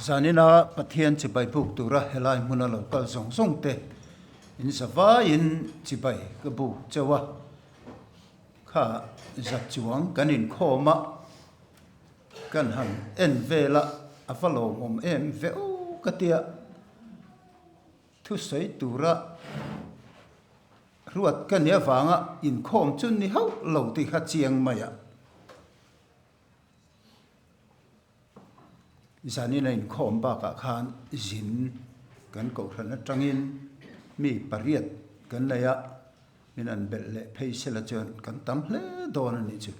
Zanina Pathian chibai buk tura helai hmuna lo kal zawng zawng te in zavaiin chibai ka buk chauh a, kha zat chuang kan inkhawm a, kan han en vel a, a va lawmawm em ve aw ka tia thusawi tura ruat ka nih avanga inkhawm chu ni hauh lo tih kha chiang mai a. Zanin a inkhawm bakah khan zin kan kohhran atangin mi pariat kan nei a, min an belh leh phei sela chuan kan tam hle dawn a nih chu.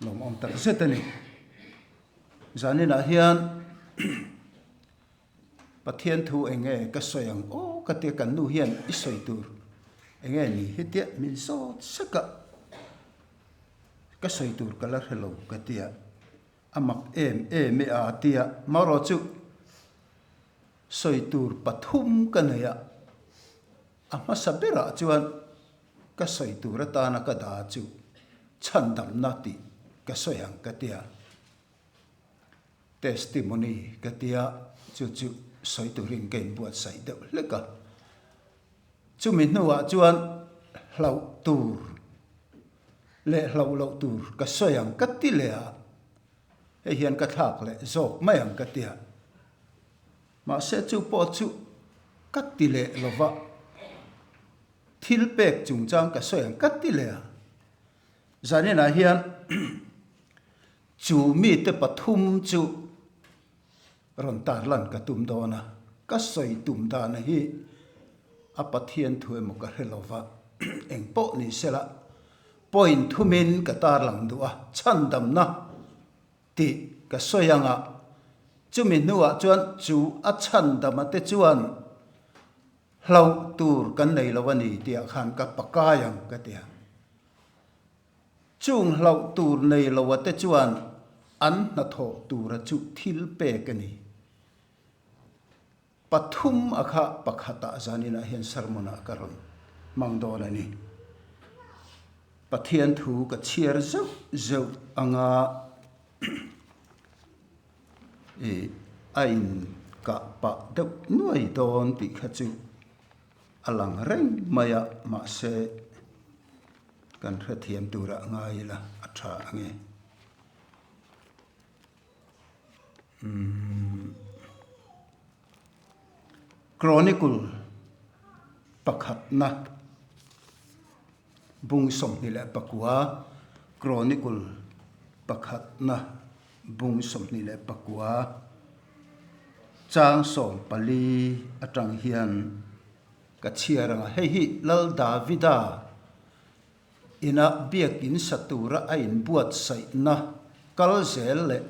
Lawmawm tak zet a ni. Zaninah hian Pathian thu eng nge ka sawi ang aw ka tia kan nu hian i sawi tur eng nge ni hetia min zawt sek a, ka sawi tur ka la hre lo ka tia, a mak em em e a tia marawh chu sawi tur pathum ka nei a, a hmasa berah chuan ka sawi tur atana ka dah chu chhandamna tih ka sawi ang ka tia. Testimony ka tia chu chu sawi turin ka inbuatsaih deuh hlek a. Chumi hnuah chuan hlauh tur leh hlauh loh tur ka sawi ang ka ti leh a, hei hian ka thlak leh zawk mai ang ka tia. Mahse chu pawh chu ka ti leh lova, thil pek chungchang ka sawi ang ka ti leh a. Zaninah hian Chu mite pathum chu rawn tarlan ka tum dawn a, ka sawi tum dana hi a Pathian thu emaw ka hre lo va, eng pawh ni sela point thumin ka tarlang duh a, chhandamna tih ka sawi ang a, chumi hnuah chuan chu a chhandama te chuan hlauh tur kan nei lo a ni tihah khan ka pakai ang ka ti a. Chung hlauh tur nei loa te chuan an hnathawh tura chu thil pek a ni. Pathum a kha pakhatah zaninah hian sermon-ah ka rawn hmang dawn a ni. Pathian thu ka chhiar zeuh zeuh anga i a inkah pah deuh nuai dawn tih kha chu a lang reng mai a, mahse Kan hrethiam turah ngai ila a tha ang e. Chronicle pakhatna bung 24 Chronicle pakhatna bung 24 chang 14 atang hian Ka chhiar ang a, hei hi Lal Davida ina biakin sa tura a inbuatsaihna kal zel leh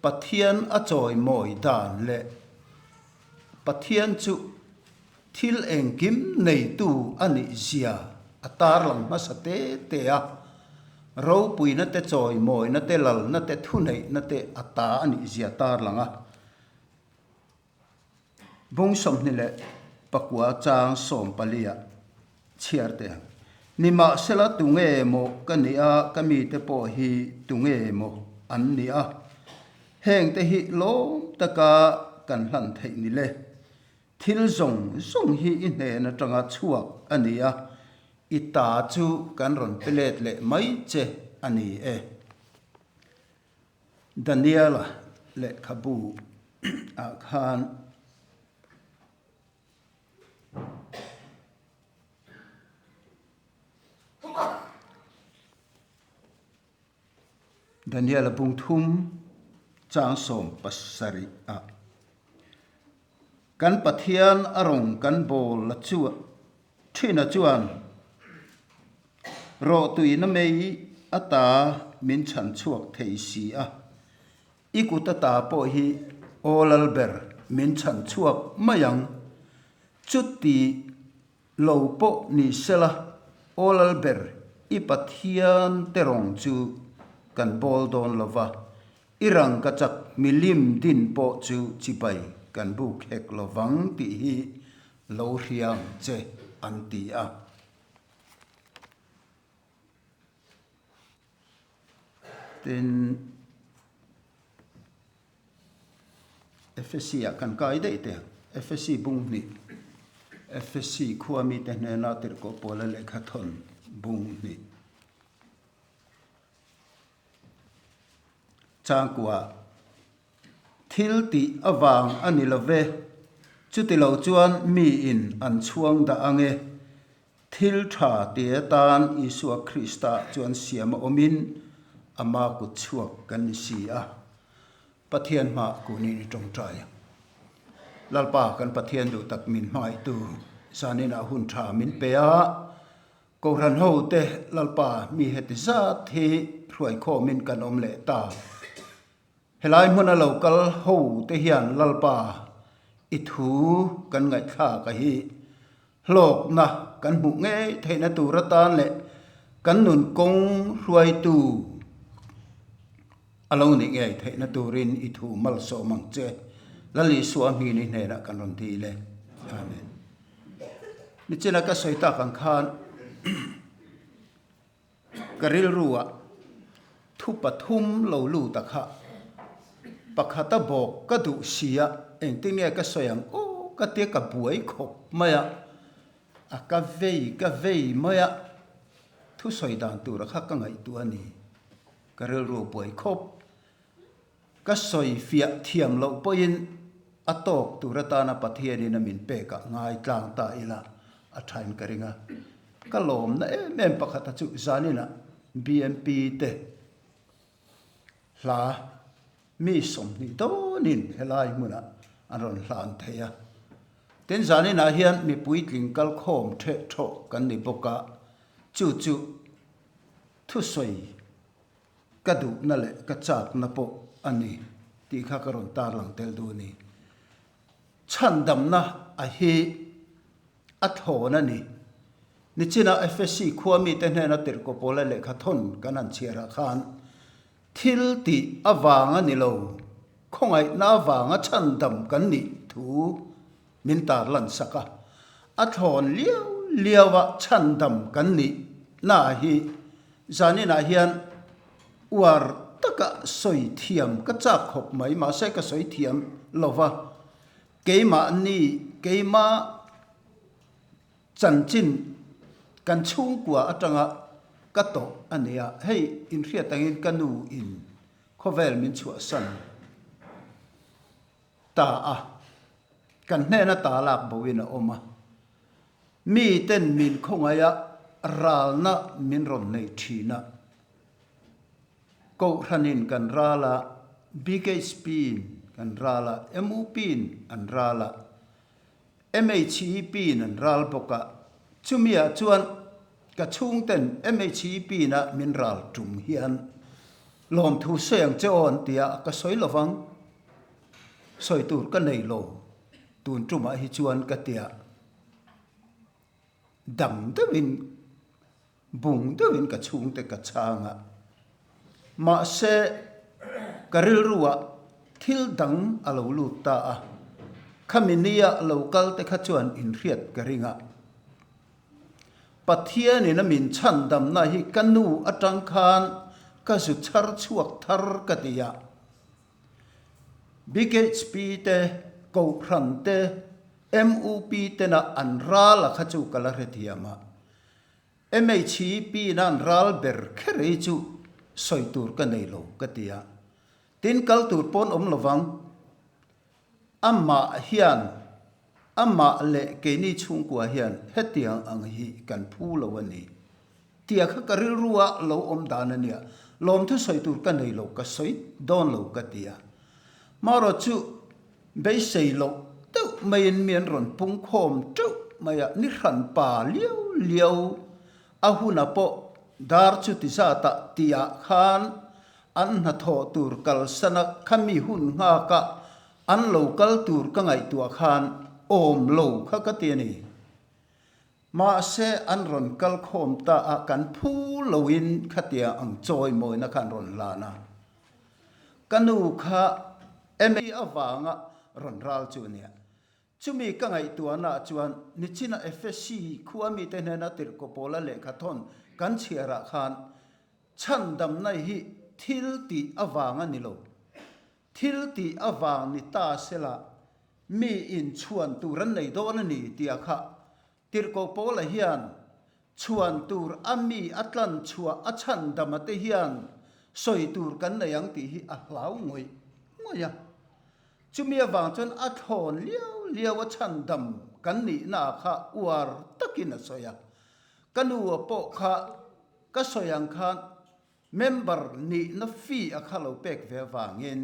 Pathian a chawimawi dan leh Pathian chu thil engkim neitu a nih zia a tarlang hmasa te te a, ropuina te chawimawina te lalna te thuneihna te a ta a nih zia tarlang a. Bung 24 chang 14 ah chhiar teh ang. Nimahsela tunge maw ka nih a, ka mite pawh hi tunge maw an nih a? Hengte hi lawm taka kan hlan theih ni le. Thil zawng zawng hi i hnen atanga chhuak a ni a, i ta chu kan rawn pe let leh mai che a ni e. Daniela lehkhabu ah khan Daniela bung thum chang 17 ah kan Pathian a rawng kan bawl la chu Ṭhina chuan rawhtuina mei ata min chhan chhuak thei si a, i kut ata pawh hi aw Lalber min chhan chhuak mai ang. Chuti lo pawh ni sela aw Lalber i Pathian te rawng chu kan bawl dawn lo va, i rangkachak milim din pawh chu chibai kan buk hek lo vang tih hi Lo hriang che an ti a. Tin, Efesi ah kan kai daih teh ang. Efesi bung hnih, Efesi khua mite hnena tirhkoh Paula lehkha thawn bung hnih. Changkua, Thil tih avang a ni lo ve, chuti lo chuan miin an chhuang dah ang e. Thil tha ti atan Isua Krista chuan siam a awmin ama kut chhuak kan ni si a. Pathian hmah kunin i tawngtai ang. Lalpa kan Pathian duh tak min hmangaihtu zaninah hun tha min pe a, Kohhran ho te Lalpa mi heti zat hi hruaikhawmin kan awm leh ta. Helai hmuna lo kal ho te hian Lalpa i thu kan ngaihthlak a hi hlawkna kan hmuh ngei theihna tur atan leh kan nun kawng hruaitu a lo nih ngei theihna turin i thu malsawm ang che. Lal Isua hming i hnenah kan rawn dil e. Amen. Nichina ka sawi tak ang khan ka rilruah thu pathum lo lut a kha pakhata bawk ka duh si a, engtin nge ka sawi ang aw ka tia ka buai khawp mai a, a ka vei ka vei mai a, thu sawi dan tura kha ka ngaihtuah a ni, ka rilru buai khawp. Ka sawi fiah thiam loh pawhin a tawk tur atana Pathianin a min pekah ngai tlang ta ila a thain ka ring a. Ka lawmna em em pakhata chu zaninah BMP te hla mi 20 dawnin helai hmunah an rawn hlan thei a. Tin zaninah hian mi puitling kalkhawm theh thawh kan ni bawk a, chu chu thusawi Ka duhna leh ka chakna pawh a ni tih kha ka rawn tarlang tel duh a ni. Chhandamna a hi a thawn a ni. Nichina Efesi khua mite hnena tirhkaw pawla lehkha thawn kan han chhiarah khan thil tih avang a ni lo, khawngaihna avanga chhandam kan nih thu min tarlan sak a. A thlawn liau liau a chhandam kan nih na hi zaninah hian uar taka sawi thiam ka chak khawp mai mahse ka sawi thiam lo va, keimahni keima chanchin kan chhungkua atanga ka tawh a nia, hei inhriat angin ka nu in khawvel min chhuahsan. Ta a, kan hnena ta lak boin a awm a. Mi ten min khawngaih a, ralna min rawn neih thin a. Kohhranin kan ral a, BKHP-in kan ral a, MUP-in an ral a, MHEP-in an ral bawk a. Chumiah chuan ka chhungten MHEP-in a min ral tum hian lawmthu sawi ang che aw an ti a, ka sawi lovang. Sawi tur ka nei lo, tun tumah hi chuan ka tia dang deuhin, bung deuhin ka chhungte ka chhang a. Mahse, ka rilruah thil dang a lo lut ta a, khami nia lo kal te kha chuan inhriat ka ring a. Pathianin a min chhandamna hi ka nu atang khan ka zu chhar chhuak thar ka ti a. BKHP te, Kohhran te, MUP tena an ral a kha chu ka la hrethiam a. MHEP na an ral ber kher hi chu sawi tur ka nei lo ka ti a. Tin kal tur pawn awm lovang. Amah hian, amah leh keini chhungkua hian hetiang ang hi kan phu lo a ni. Tia kha ka rilrua lo awm dan a nia, lawmthu sawi tur ka nei lo, ka sawi dawn lo ka ti a. Marawh chu beisei loh deuh maiin mi an rawn pung khawm teuh mai a, ni hran pa liau liau a huna pawh dar chu ti zatah tihah khan an hnathawh tur kalsana khami hun nghaka an lo kal tur ka ngaihtuah khan awm lo kha ka ti a ni. Mahse, an rawn kal khawm ta a, kan phu loin khatia ang chawimawina kha an rawn hlan a. Ka nu kha MA avanga rawn ral chu a nia. Chumi ka ngaihtuahnaah chuan nichina Efesi khua mite hnena tirhkaw pawla lehkha thawn kan chhiarah khan chhandamna hi thil tih avanga ni lo. Thil tih avang ni ta sela mi inchhuan tur an nei dawn a ni tia kha Tirhkoh Paula hian chhuan tur a mi a tlan chhuah a chhan dama te hian sawi tur kan nei ang tih hi a hlau ngawih ngawih a. Chumi avang chuan a thlawn liau liau a chhan dam kan nihna kha uar takin a sawi a. Ka nu a pawh kha ka sawi ang khan member nihna fee a kha lo pek ve avangin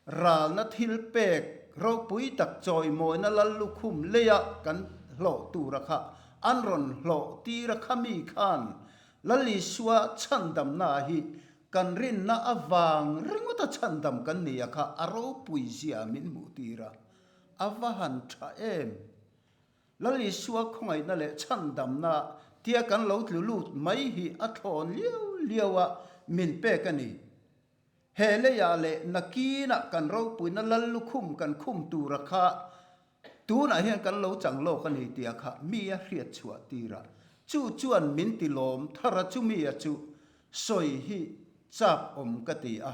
Ralna thil pek ropui tak chawimawina lal lukhum leia kan hlawh tura kha an rawn hlawh tir a khami khan Lal Isua chhandamna hi kan rinna avang ringawta chhandam kan ni a kha a ropui zia min hmuh tir a, a va han tha em! Lal Isua khawngaihna leh chhandamna tia kan lo tlu lut mai hi a thlawn liau liau a min pek a ni. He leiah leh nakinah kan ropuina lal lukhum kan khum tura kha tunah hian kan lo chang lawk a ni tia kha mi a hriat chhuah tir a, chu chuan min ti lawm thar a chumi a chu sawi hi chak awm ka ti a,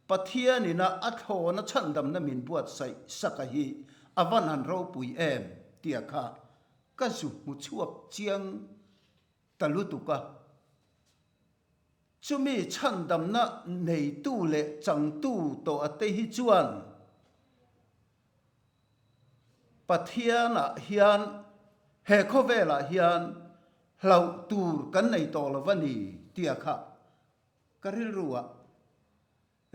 Pathianina a thlawna chhandamna min buatsaih sak a hi a van han ropui em tia kha ka zu hmu chhuak chiang ta lutuk a. Chumi chhandamna neitu leh changtu tawh ate hi chuan Pathianah hian he khawvelah hian hlauh tur kan nei tawh lo a ni tia kha ka rilru ah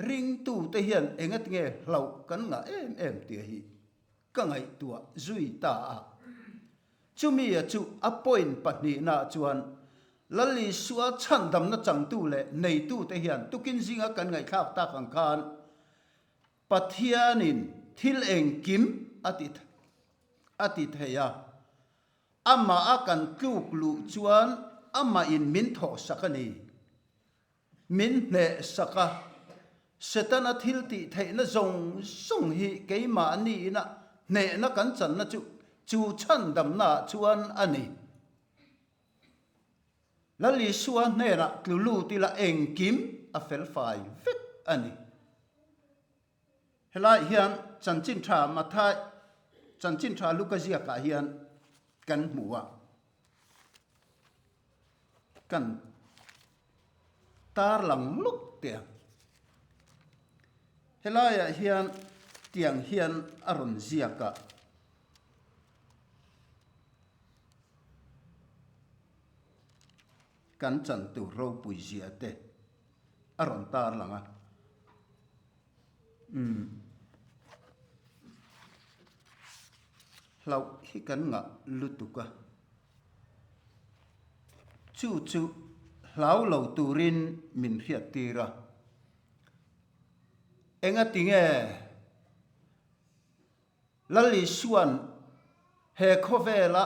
Ringtute hian engatinge hlauh kan ngah em em tih hi ka ngaihtuah zui ta a. Chumi a chu a point pahnihnaah chuan Lal Isua chhandamna changtu leh neitute hian tukin zinga kan ngaihthlak tak ang khan Pathianin thil engkim a ti a ti thei a, amah a kan tluk luh chuan amahin min thawhsak a ni. Min hneh sak a, Setana thil tih theihna zawng zawng hi keimahni ina hnehna kan channa chu chu chhandamnaah chuan a ni. Lal Isua hnenah tlu lut ila engkim a felfai vek a ni. Helaiah hian chanchin tha Mathai chanchin tha Luka ziakah hian kan hmu a, kan tarlang lawk teh ang. Helaiah hian tiang hian a rawn ziak a. Kan chan tur ropui zia te a rawn tarlang a. Umm. Hlauh hi kan ngah lutuk a. Chu chu hlau lo turin min hriat tir a. Engati nge Lal Isua'n he khawvela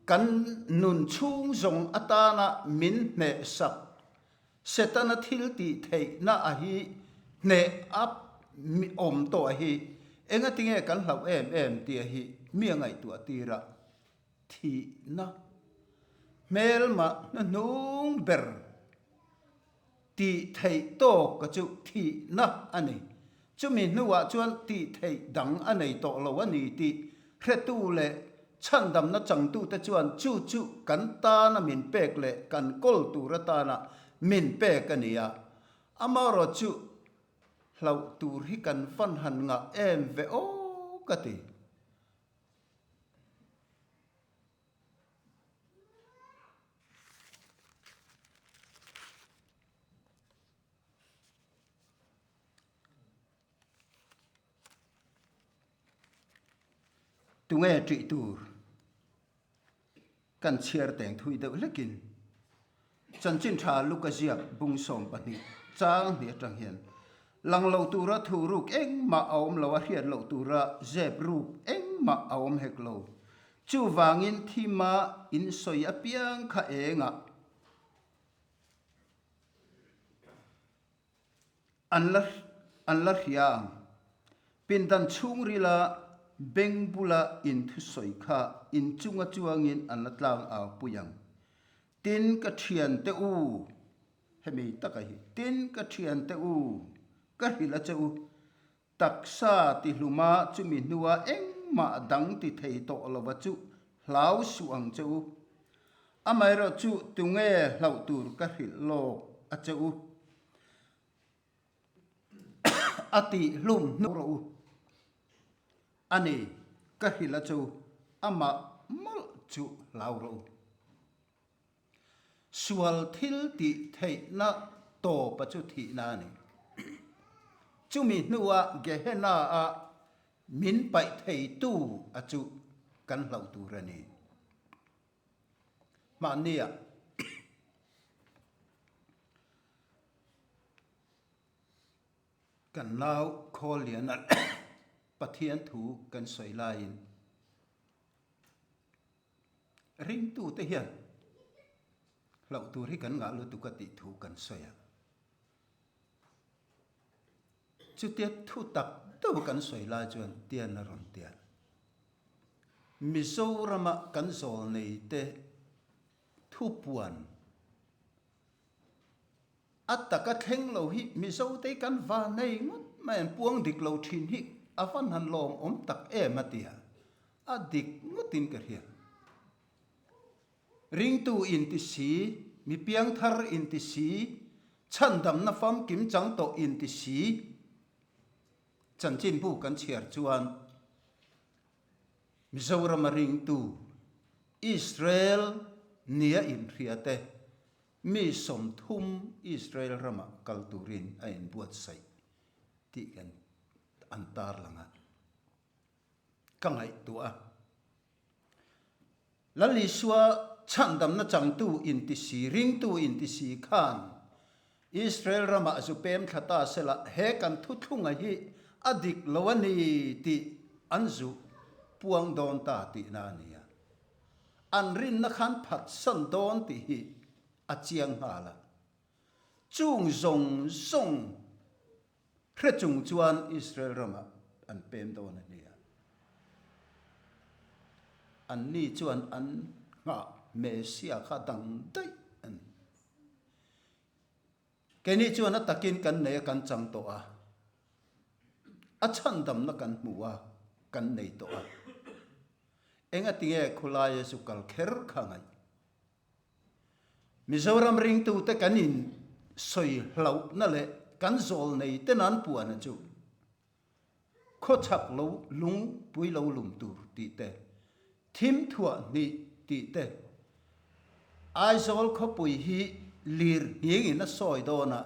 kan nun chhung zawng atana min hnehsak Setana thil tih theihna a hi hneh a awm tawh a hi engatinge kan hlauh em em tih a hi mi a ngaihtuah tir a, thihna hmelmah hnuhnung ber tih theih tawk ka chu thihna a ni. Chumi hnuah chuan tih theih dang a nei tawh lo a ni tih hretu leh chhandamna changtute chuan chu chu kan tana min pek leh kan kawl tur atana min pek a ni a. Amaherawh chu hlauh tur hi kan van han ngah em ve aw ka ti. Tunge ṭih tur kan chhiar teng thui deuh hlekin chanchin ṭha Luka ziak bung 12 chang hnih aṭang hian lang lo tura thu ruk engmah a awm lo a, hriat loh tura zep ruk engmah a awm hek lo. Chuvangin thima insawi apiang kha engah An la an la hria ang. Pindan chhungrila beng bula inthusawi kha inchunga chuangin an la tlang au pui ang. Tin ka thiante u, hemi taka hi, tin ka thiante u. Ka hrilh a che u, taksa tihluma chumi hnua engmah dang ti thei tawh lova chu hlau suh ang che u. Amaherawh chu tunge hlauh tur ka hrilh lawk a che u. A tih hlum hnu rawh u. A ni, ka hrilh a chu, amah mawlh chu hlau rawh u. Sual thil tih theihna tawpa chu thihna a ni. Chumi hnuah Gehenna-a min paih theitu a chu kan hlauh tur a ni. Mahnia. Kan nau Khawliana Pathian thu kan sawi laiin ringtute hian hlauh tur hi kan ngah lutuk a tih thu kan sawi a. Chutia thu tak deuh kan sawi lai chuan tian a rawn tial. Mizorama kan zawlneite thupuan a taka thleng lo hi Mizote kan va nei ngawt mai an puang dik lo thin hi a van han lawmawm tak em a tia a dik ngawtin ka hria. Ringtu inti si, mi piangthar inti si, chhandamna famkim chang tawh inti si chanchinbu kan chhiar chuan Mizorama ringtu Israel nia inhriate mi 30 Israel ramah kal turin a inbuatsaih tih kan an tarlang a, ka ngaihtuah a. Lal Isua chhandamna changtu inti si, ringtu inti si khan Israel ramah zu pem thla ta sela he kan thuthlunga hi a dik lo a ni tih an zu puang dawn ta tihna a ni a. An rinna khan phatsan dawn tih hi a chiang nghal a. Chung zawng zawng Hre chung chuan Israel ramah an pem dawn a nia. Anni chuan an nghah Messiah kha dang daih a ni. Keini chuan a takin kan nei a kan chang tawh a, a chhandamna kan hmu a, kan nei tawh a. Engatinge khulaia zu kal kher kha ngaih? Mizoram ringtute kan in sawi hlauhna leh kan zawl nei te nan puana chu khawchhak lo lungpui lo lum tur tih te, thim thuah hnih tih te, Aizawl khawpui hi lir nghing in a sawi dawn a,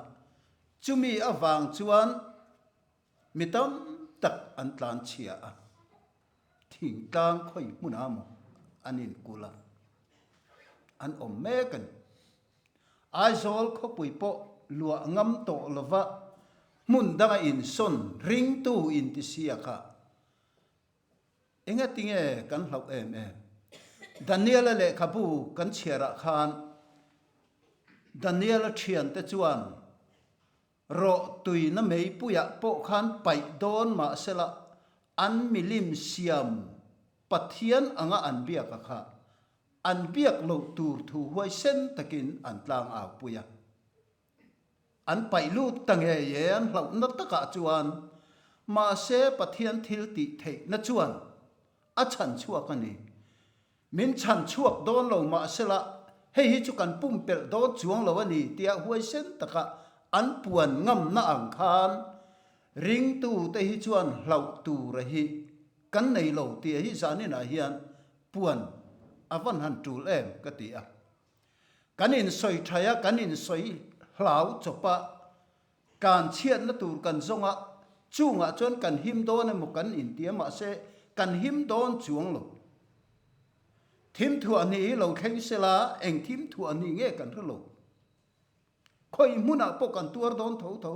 chumi avang chuan Mi tam tak an tlan chhia a, thingtlang khawi hmunah maw an inkulh a, an awm mek a ni. Aizawl khawpui pawh luah ngam tawh lova hmun danga insawn ringtu intisia kha engatinge kan hlauh em em? Daniela lehkhabu kan chhiarah khan Daniela thiante chuan Rawh tuina meipuiah pawh khan paih dawn mahsela an milim siam Pathian anga an biak a kha an biak loh tur thu huaisen takin an tlang au pui a. An paih lut ta ngei e an hlauhna takah chuan mahse Pathian thil tih theihna chuan a chhan chhuak a ni. Min chhan chhuak dawn lo mahsela hei hi chu kan pumpelh dawn chuang lo a ni tia huaisen taka an puan ngamna ang khan ringtute hi chuan hlauh tura hi kan nei lo tia hi zaninah hian puan a van han tul em ka ti a. Kan insawi thaih a, kan insawi hlau chawp a, Kan chhiatna tur kan zawng a, chungah chuan kan him dawn emaw kan inti a, mahse kan him dawn chuang lo. Thim thuah hnih hi lo thleng sela, eng thim thuah hnih nge kan hre lo. Khawi hmunah pawh kan tuar dawn tho tho.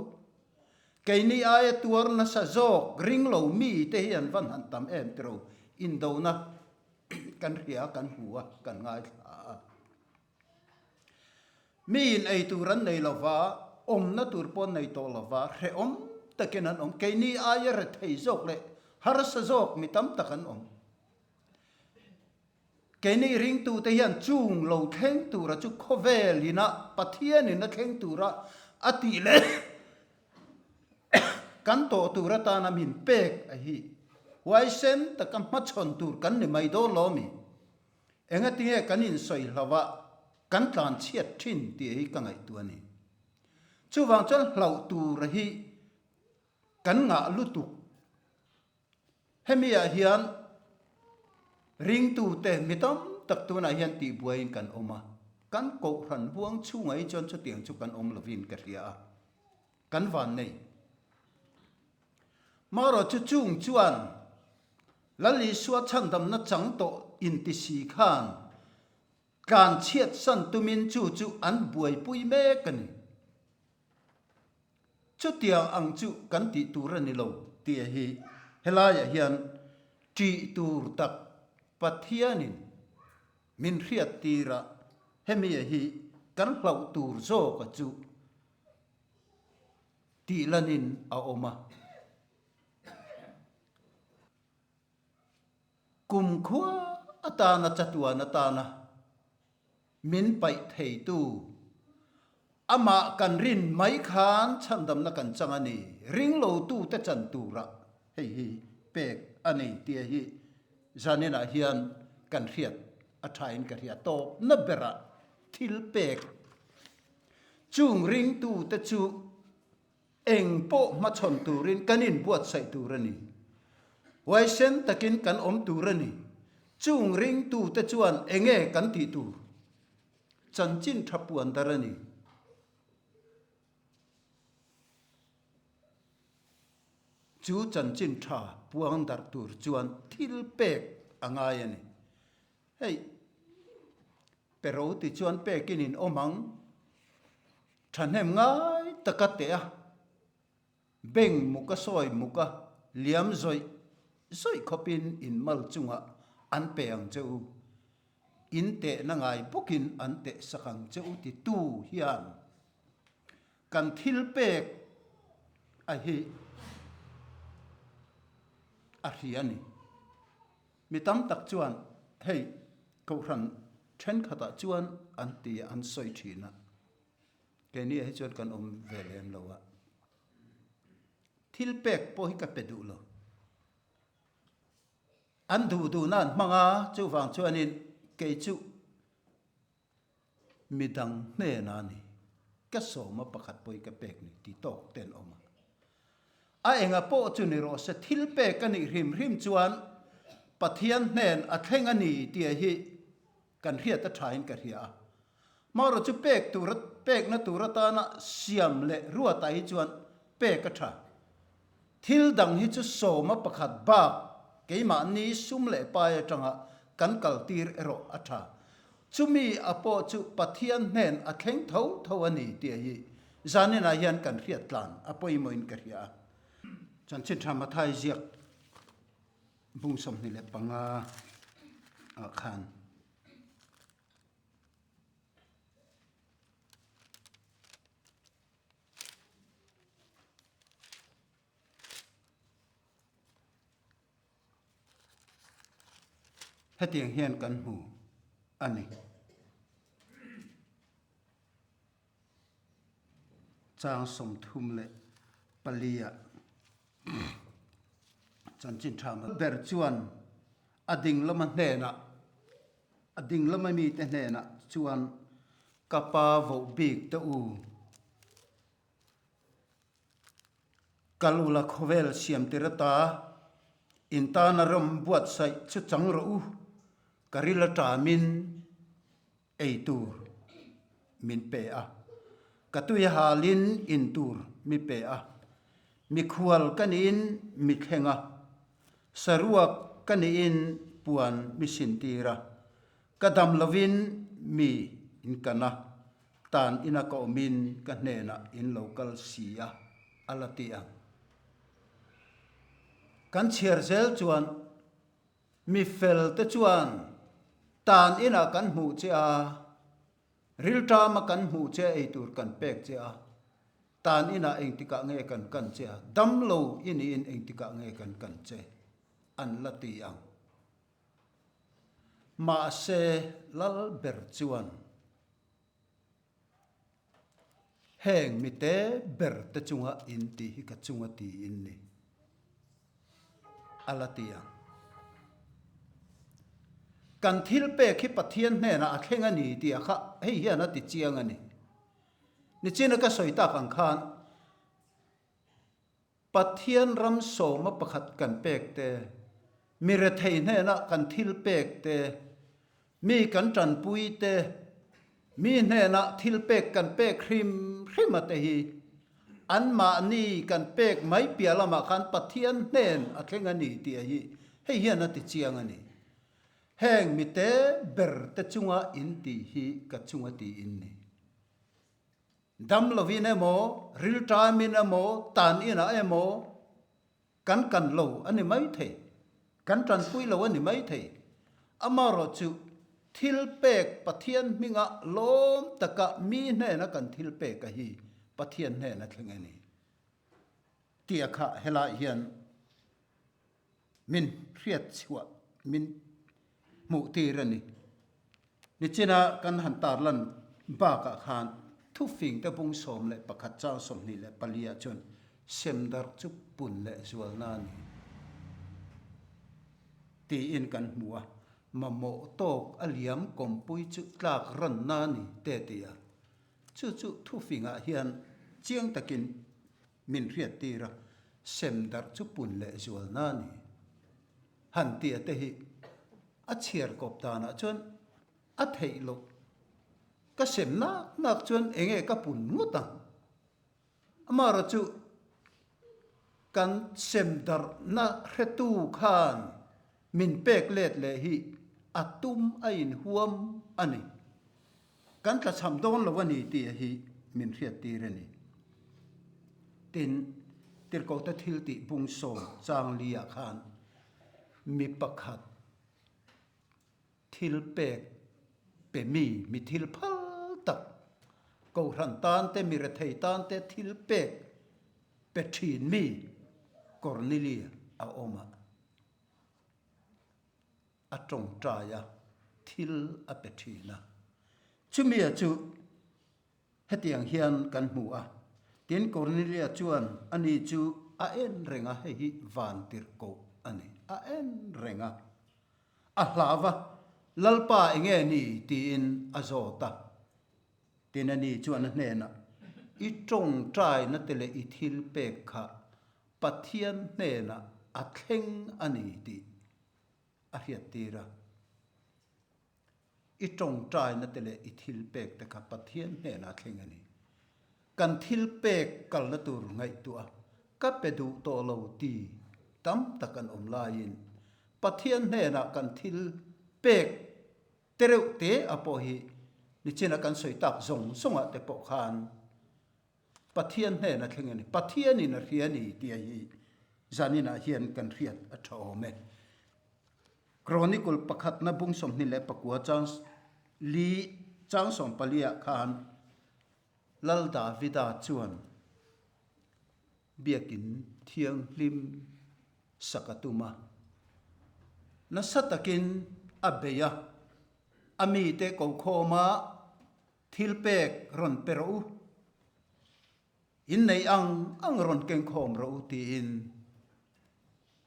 Keini aia tuar nasa zawk ring lo mi te hi an van han tam em tiro, indona kan hria a, kan hmu a, kan ngaithla a. Miin ei tur an nei lova, awmna tur pawh an nei tawh lova, hrehawm takin an awm. Keini aia rethei zawk leh harsa zawk mi tam tak an awm. Keini ringtute hian chung lo thleng tura chu khawvel ina Pathianin a thleng tura a tih leh. Kan tawh tur atana min pek a hi huaisen taka hmachhawn tur kan ni mai dawn lo mi? Engatinge kan insawi hlo a, kan tlan chhiat thin tih hi ka ngaihtuah a ni. Chuvang chuan hlauh tur hi kan ngah lutuk. Hemi ah hian ringtute mi tam tak tunah hian tihbuaiin kan awm a, kan kohhran huang chhungah hi chuan chutiang chu kan awm lovin ka hria a, kan van nei. Marawh chu chung chuan Lal Isua chhandamna chang tawh inti si khan tlan chhiat san tumin chu chu an buaipui mek a ni. Chutiang ang chu kan tih tur a ni lo tih hi helaiah hian ṭih tur tak Pathianin min hriat tirah hemi hi kan hlauh tur zawka chu tih lanin a awm a. Kumkhua atana chatuan atana min paih theitu amah kan rin mai khan chhandamna kan chang a ni, ringlotute chan turah hei hi pek a ni tia hi zaninah hian kan hriat a thain ka hria tawpna berah thil pek chung ringtute chu Eng pawh hmachhawn turin kan inbuatsaih tur a ni. Huaisen takin kan awm tur a ni. Chung ringtute chuan enge kan tih tur? Chanchin tha puan dar a ni. Chu chanchin tha puang darh tur chuan thil pek a ngai a ni. Hei, pero ti chuan pekin in awm ang. Thahnem ngai taka teh a, beng muk a sawi muk a, liam zawih zawih khawpin in mal chungah an pe ang che u. In tehna ngai bawkin an teh sak ang che u titu hian kan thil pek a hi a hria a ni. Mi tam tak chuan hei Kohhran thenkhatah chuan an ti a, an sawi thin a. Keini ah hi chuan kan awm ve lem lo a. Thil pek pawh hi ka pe duh lo. An duh duhna an hmang a, chuvang chuanin kei chu midang hnenah a ni. Ka sawma pakhat pawh hi ka pek ni ti tawk te an awm a. A enga pawh chu ni rawh se, thil pek a nih hrim hrim chuan Pathian hnen a thleng a ni tih hi Kan hriat a thain ka hria a. Marawh chu pek tur pekna tur atana siam leh ruatah hi chuan pek a tha. Thil dang hi chu sawma pakhat bak keimahni sum leh pai atanga kan kaltir erawh a tha. Chumi a pawh chu Pathian hnen a thleng tho tho a ni tih hi zaninah hian kan hriat tlan a pawimawhin ka hria a. Chanchin tha Mathai ziak. Bung 25 ah khan hetiang hian kan hmu a ni. Chang 34 ah. Chanchin tha ber chuan a ding lama hnenah, a ding lama mite hnenah chuan ka pa voh bik te u, kal ula khawvel siam tir ata in tana ram buatsaih chu chang rawh u, ka ril aṭamin Ei tur min pe a, ka tui halin in tur mi pe a, mikhual ka niin mi thleng a, saruak ka niin puan mi sintir a, ka dam lovin mi in kan a, tan ina ka awmin ka hnenah in lo kal si a, a la ti ang. Kan chhiar zel chuan Mi fel te chuan tan inah kan hmuh che a, rilṭama kan hmuh che a eitur kan pek che a, tan inah engtikah nge kan kan che a, damlo i niin engtikah nge kan kan che an la ti ang. Mahse, lal ber chuan. Heng mite ber te chunga in tih hi ka chunga ti in ni. A la ti ang. Kan thil pek hi Pathian hnenah a thleng a ni tih a kha hei hian a ti chiang a ni. Nichina ka sawi tak ang khan Pathian ram sawma pakhat kan pek te, mi rethei hnenah kan thil pek te, mi kan tanpui te, mi hnenah thil pek kan pek hrim hrim a te hi anmahni kan pek mai piah lamah khan Pathian hnen a thleng a ni tih a hi hei hian a ti chiang a ni. Heng mite ber te chunga in tih hi ka chunga tiin ni. Dam lovin emaw, rilṭamin emaw, tan inah emaw kan kan lo a ni maithei, kan ṭanpui lo a ni maithei. Amaherawh chu thil pek Pathian hminga lawm taka mi hnena kan thil pek a hi Pathian hnena thleng a ni tih a kha helai hian Min hriat chhuah min hmuh tir a ni. Nichina kan han tarlan bakah khan thufingte bung 11 chang 24 ah chuan semdarh chu pun leh zualna a ni tiin kan hmu a, mamawh tawk a liam kawmpui chu tlak rawnna a ni te ti a. Chu chu thufingah hian chiang takin Min hriattir a, sem darh chu pun leh zual na a ni. Han tia te hi a chhiar kawp danah chuan a theih loh. Ka sem nak nak chuan enge ka pun ngawt ang. Amaherawh chu kan sem darhna hretu khan min pek let leh hi a tum a inhuam a ni. Kan tlachham dawn lo a ni tih hi min hriattir a ni. Tin, Tirhkohte thiltih bung sawm chang liah khan mi pakhat thil pek pe mi, mi thil phal tak, Kohhran tan te, mi rethei tan te thil pek pe thin mi Kornelia a awm a. A tawngtai a, thil a pe thin a. Chumia chu hetiang hian kan hmu a, tin Kornelia chuan ani chu a en reng a, hei hi vantirhkoh a ni, a en reng a. A hlau a, Lalpa enge ni? tiin a zawt a. Tin ani chuan a hnenah, I tawngtaina te leh i thil pek kha Pathian hnenah a thleng a ni tih a hriattir a. I tawngtaina te leh i thil pek te kha Pathian hnenah a thleng a ni. Kan thil pek kalna tur ngaihtuah a, ka pe duh tawh lo ti tam tak an awm laiin Pathian hnenah kan thil pek te reuh te a pawh hi nichina kan sawi tak zawng zawngah te pawh khan Pathian hnena thleng a ni. Pathianin a hria a ni tih hi zaninah hian kan hriat a tha awm e. Chronicle pakhatna bung 24 chang li chang sawmpaliah khan Lal Davida chuan biakin thianghlim sak a tum a. Nasa takin a bei a, a mite kokhawma Thil pek rawn pe rawh u, in nei ang ang rawn kengkhawm rawh u tiin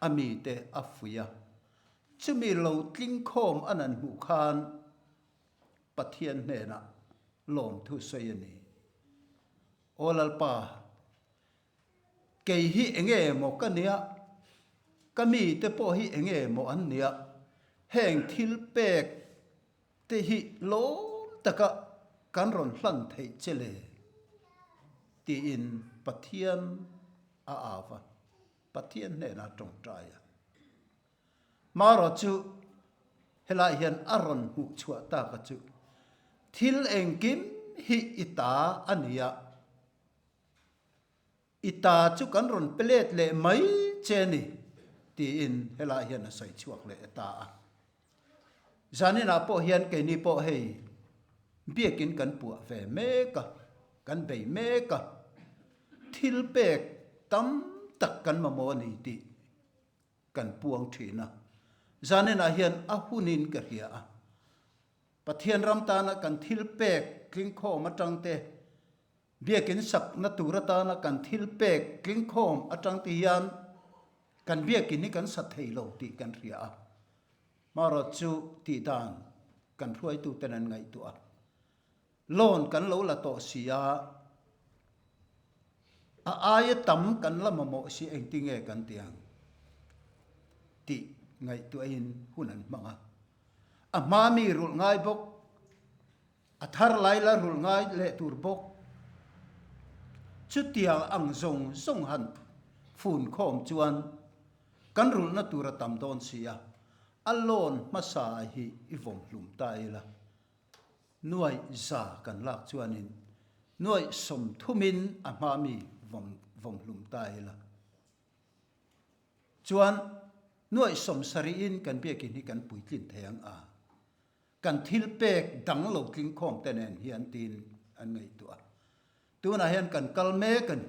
a mite a fuih a. Chumi lo tlingkhawm an han hmuh khan Pathian hnenah lawmthu sawi a ni. Aw Lalpa, kei hi enge maw ka nia, ka mite pawh hi enge maw an nia, heng thil pek Te hi lawm taka kan rawn hlan theih che le? tiin Pathian a au va, Pathian hnenah a tawngtai a. Marawh chu helai hian a rawn hmuh chhuah taka chu thil engkim hi i ta a ni a, I ta chu kan rawn pe let leh mai che ni, tiin helai hian a sawi chhuak leh ta a. Zaninah pawh hian keini pawh hei biakin kan puah ve mek a, kan bei mek a, thil pek tam tak kan mamawh a ni tih kan puang thin a. Zaninah hian a hunin ka hria a, Pathian ram tana kan thil pek tlingkhawm atang te. Biakin sakna tur atana kan thil pek tlingkhawm atang te hian kan biakin hi kan sa thei lo tih kan hria a. Marawt chu tih dan kan hruaituten an ngaihtuah a. Loan kan lo la tawh si a, a aia tam kan la mamawh si engtinge kan ti ang tih ngaihtuahin hun an hmang a. A hma mi rulh ngai bawk, a thar lai la rulh ngai leh tur bawk. Chutiang ang zawng zawng han fun khawm chuan kan rulhna tur a tam dawn si a, a loan hmasa hi i vawm hlum ta ila. Nuaih za kan lak chuanin nuaih sawmthumin a hma mi vawm vawm hlum ta ila. Chuan nuaih sawmsarihin kan biakin hi kan puitlin thei ang a, kan thil pek dang lo tling khawm te nen hian tiin an ngaihtuah a. Tunah hian kan kal mek a ni.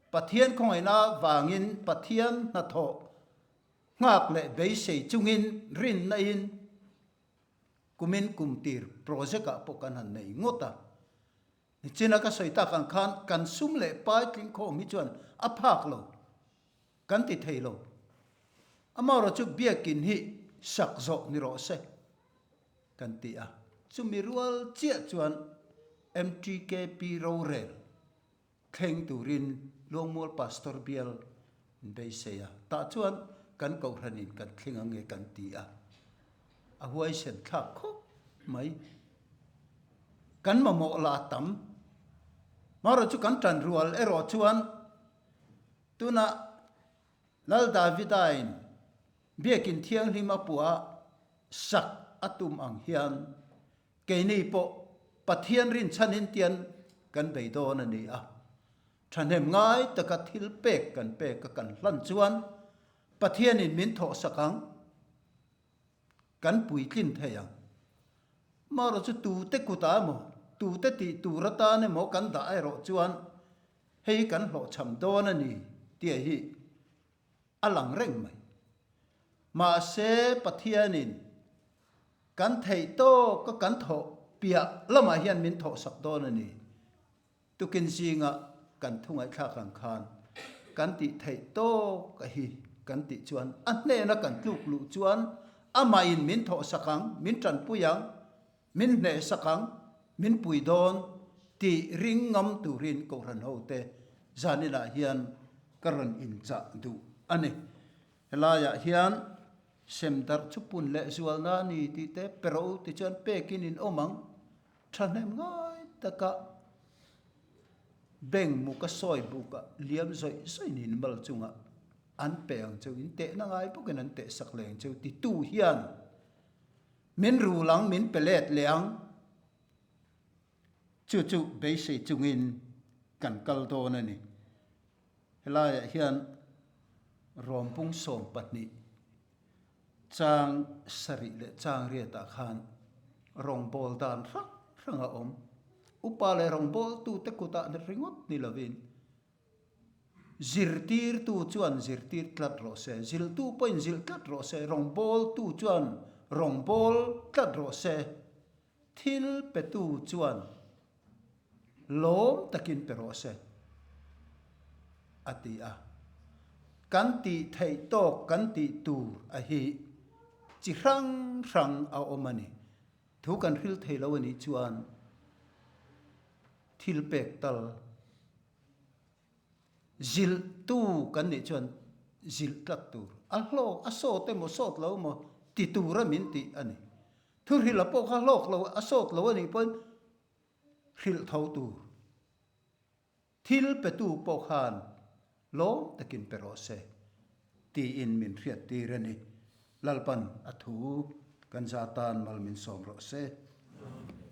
Pathian khawngaihna vangin Pathian hnathawh nghak leh beisei chungin rinna in Kumin kum tir project ah pawh kan han nei ngawt a. Nichina ka sawi tak ang khan kan sum leh pai tling khawm hi chuan a phak lo, kan ti thei lo. Amaherawhchu biakin hi sak zawh ni rawh se kan ti a. Chumi rual chiah chuan MTKP rorel Thleng turin Luangmual Pastor bial in beisei a, tah chuan kan kohhranin kan thleng ang nge kan ti a, a huaisen thlak khawp mai. Kan mamawh la a tam. Marawh chu kan tan rual erawh chuan tunah Lal Davidain biakin thianghlim a puah sak a tum ang hian Keini pawh Pathian rinchhanin tian kan bei dawn a ni a, thahnem ngai taka thil pek kan pek a kan hlan chuan Pathianin min thawhsak ang, kan puitlin thei ang. Marawh chu tute kutah emaw, tute tih tur atan emaw kan dah erawh chuan hei hi kan hlawhchham dawn a ni tih hi a lang reng mai. Mahse Pathianin Kan theih tawk a kan thawh piah lamah hian min thawhsak dawn a ni. Tukin zinga kan thu ngaihthlak ang khan kan tih theih tawk a hi kan tih chuan a hnena kan tluk luh chuan amahin min thawhsak ang, min tanpui ang, min hnehsak ang, min pui dawn tih ring ngam turin Kohhran hote zaninah hian ka rawn inchah duh a ni. Helaiah hian Sem darh chu pun leh zualna a ni tih te pe rawh u tichuan pekin in awm ang. Thahnem ngai taka bank muka sawi bukah liam zawih zawih niin mal chungah an pe ang cheu, in tehna ngai bawkin an teh sak leh ang cheu titu hian min rul ang, min pe let leh ang. Chu chu beisei chungin kan kal dawn a ni. Helaiah hian Rawmpung 12 chang sarih leh chang riatah khan rawngbâwl dan hrang hrang a awm. Upa leh rawngbâwltute kutah ringawt ni lovin zirtirtu chuan zirtir tlat rawh se, ziltu pawhin zilh tlat rawh se, rawngbâwltu chuan rawngbâwl tlat rawh se. Thil petu chuan lawm takin pe rawh se, a ti a. Kan tih theih tawk kan tih tur a hi chi hrang hrang a awm a ni. Thu kan hril thei lo a nih chuan thil pek tal Zilhtu kan nih chuan zilh tlat tur, a hlawk a sawt emaw sawt lo emaw ti tura min tih a ni. Thuhrilha pawh kha hlawk lo a sawt lo a nih pawhin hrilh tho tur. Thil petu pawh khan lawm takin pe rawh se tiin min hriat tir a ni. Lalpan a thu kan za tan mal min sawm rawh se.